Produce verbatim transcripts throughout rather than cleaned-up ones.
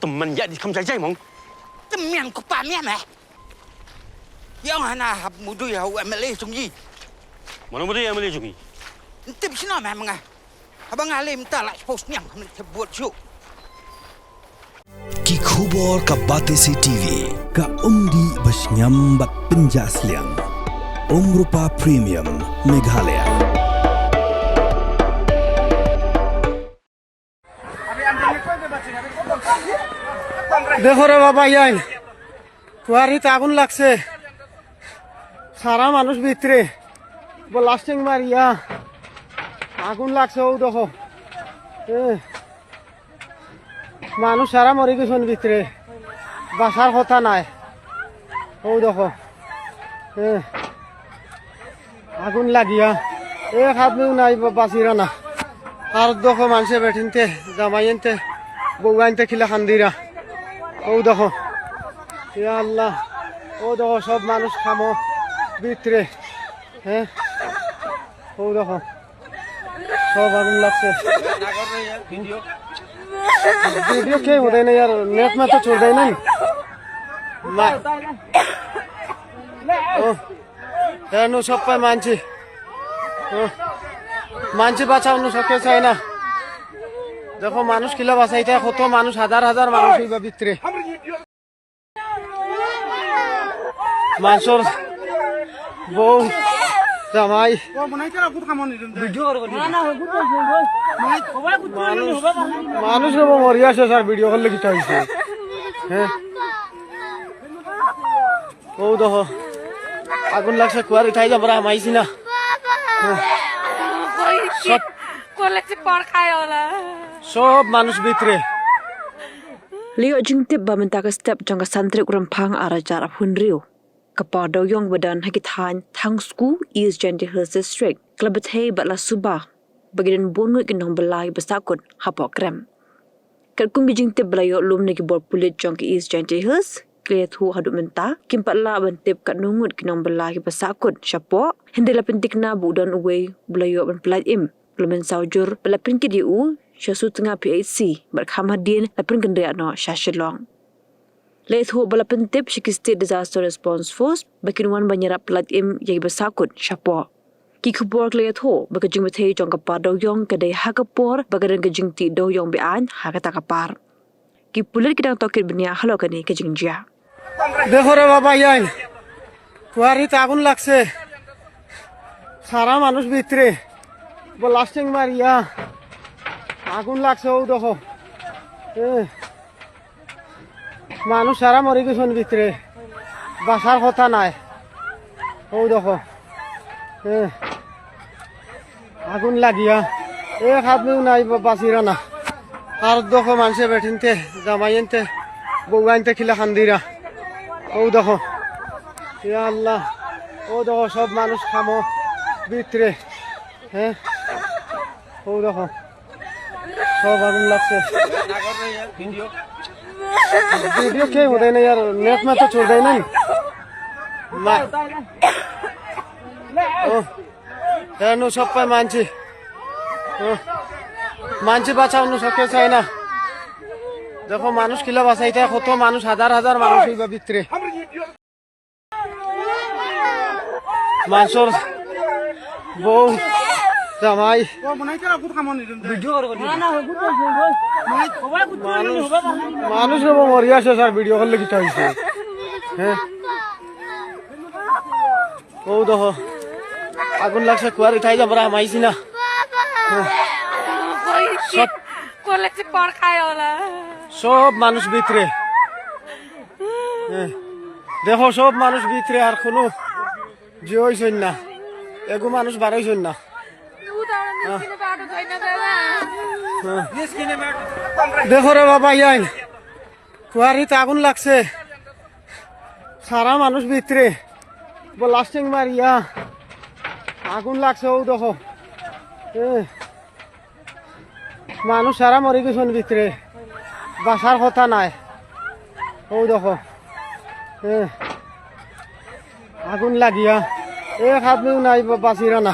Tymmen ïa di kham jai jai mong. Tymmen ko pa mian eh. Ïa nga na hap mudui ha u M L A jong i. Mano mudui M L A jong i? Ntip sino meh menga. Haba nga lem ta la post niang men te buat ju. Ki khubor ka Batesi T V, ka umdih ba sngewbha pynjah sliang. Umrupa Premium Meghalaya. দেখো রে বাবা, ইয়াই কুয়ারিত আগুন লাগছে, সারা মানুষ ভিতরে, ব্লাস্টিং মারিয়া আগুন লাগছে। ও দেখো, এ, মানুষ সারা মরি গেছেন ভিতরে, বাঁচার কথা নাই। ও দেখো, এ, আগুন লাগিয়া এক আদমিও নাই বা-, বাঁচিরা না। আর দেখো মানুষে বেটিনতে, জামাইনতে, বউয়াইনতে কিলা কান্দিরা। ও দেখো, ইয়া আল্লাহ, ও দেখো সব মানুষ খামো ভিতরে। হ্যাঁ, ও দেখো সব আগুন লাগছে। ভিডিও কে উদয় নেই আর নেট মে তো চলবে না। মা-, ও। এ, নু সব পায় মানছি। হুম। মানছি বাঁচাও, নু সব কেউ চায় না। দেখো, মানুষ কিলা বাঁচাইতে, কত মানুষ, হাজার হাজার মানুষ হইবা ভিতরে। মানুষের বউ, জামাই। মানুষ, মানুষ হবো মরিয়া শেষ, আর ভিডিও করলে কিতা হইছে? হ্যাঁ। ও দেখো, আগুন লাগছে, কুয়ারি থাই আমরা হামাইছি না। সব, সব মানুষ ভিতরে। Leo jingtip ba mynta ka step jong ka san tarik u Rymphang ar hajar arphew hynriew, ka por dewïong ba don ha ki thaiñ Thangsku, East Jaintia Hills District, ka la bthei bad la suba ba ki don bun ngut ki nongbylla kiba sahkut hapoh krem. Katkum ki jingtip ba la ïoh lum na ki bor pulit jong ka East Jaintia Hills, ki la ïathuh haduh mynta kim pat lah ban tip katno ngut ki nongbylla kiba sahkut shapoh, hynrei la pynthikna ba u don uwei ba la ïoh ban pyllait im, ba la mynsaw jur bad la pynkit ïa u sha Sutnga P H C bad kham hadien la pynkynriah noh sha Shillong. La ïathuh ba la pyntip sha ki State Disaster Response Force ba kin wan ban ïarap pyllait im ïa kiba sahkut shapoh. Ki khubor ki la ïathuh ba ka jingbthei jong ka par dewïong ka dei ha ka por ba ka don ka jingtih dewïong be-aiñ ha kata ka par. Ki pulit ki dang tohkit bniah halor kane ka jingjia. দেখো রে বাবা, ইয়াই কুয়ারিত আগুন লাগছে, সারা মানুষ ভিতরে, ব্লাস্টিং মারিয়া আগুন লাগছে। ও দেখো, এ, মানুষ সারা মরি গেছেন ভিতরে, বাঁচার কথা নাই। ও দেখো, এ, আগুন লাগিয়া এক আদমিও নাই বা-, বাঁচিরা না। আর দেখো মানুষে বেটিনতে, জামাইনতে, বউয়াইনতে কিলা কান্দিরা। ও দেখো, ইয়া আল্লাহ, ও দেখো সব মানুষ খামো ভিতরে। হ্যাঁ, ও দেখো সব আগুন লাগছে। ভিডিও কে উদয় নেই আর নেট মে তো চলবে না। মা-, ও, এ, নু সব পায় মানছি। ও, মানছি বাঁচাও, নু সব কেউ চায় না। দেখো মানুষ কিলা বাঁচাইতে, কত মানুষ, হাজার হাজার মানুষ হইবা ভিতরে। মানুষের বউ, জামাই। মানুষ, মানুষ রে বউ মরিয়া শেষ, আর ভিডিও করলে কিতা হইছে? হ্যাঁ? ও দেখো, আগুন লাগছে, কুয়ারি থাই আমরা হামাইছি না। হ্যাঁ। সব, সব মানুষ ভিতরে। হ্যাঁ। দেখো, সব মানুষ ভিতরে, আর কোনো যে হইছেন না, এগু মানুষ বার হইছেন না। হ্যাঁ। হ্যাঁ। দেখো রে বাবা, ইয়াই কুয়ারিত আগুন লাগছে, সারা মানুষ ভিতরে, ব্লাস্টিং মারিয়া আগুন লাগছে। ও দেখো, এ, মানুষ সারা মরি গেছেন ভিতরে, বাঁচার কথা নাই। ও দেখো, এ, আগুন লাগিয়া এক আদমিও নাই বা-, বাঁচিরা না।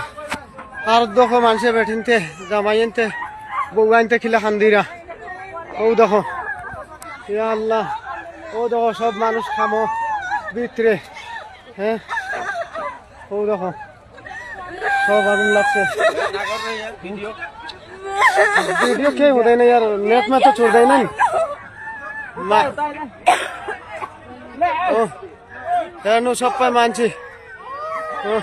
আর দেখো মানুষে বেটিনতে, জামাইনতে, বউয়াইনতে কিলা কান্দিরা। ও দেখো, ইয়া আল্লাহ, ও দেখো সব মানুষ খামো ভিতরে। হ্যাঁ, ও দেখো সব আগুন লাগছে। ভিডিও কে হুদাই না ইয়ার, নেট মে তো চুর দেয় না। মা-, ও, এনু সব পায় মানছি। ও,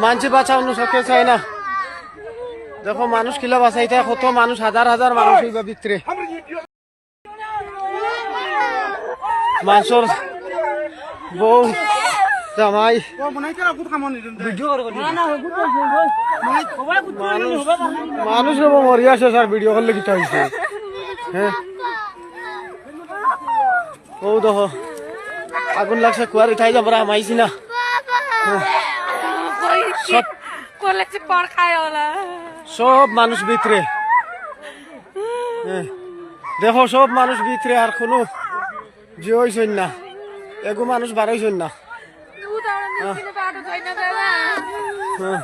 মানছি বাঁচাও, নু সব কে চায় না। দেখো মানুষ কিলা বাঁচাইতে, কত মানুষ, হাজার হাজার মানুষ হইবা ভিতরে। মানষর বউ, জামাই, মানুষ, মানুষ হবো মরি আছে স্যার, ভিডিও করলে কিতা হইছে? হ্যাঁ, ও দেখো আগুন লাগছে, কুয়ারি থাই যাবরা হামাইছি না। হ্যাঁ। সব কলেজে পড় খায় ওলা। সব মানুষ ভিতরে। হ্যাঁ। দেখো সব মানুষ ভিতরে, আর কোনো যে হইছইন না, এগু মানুষ বার হইছইন না। হ্যাঁ।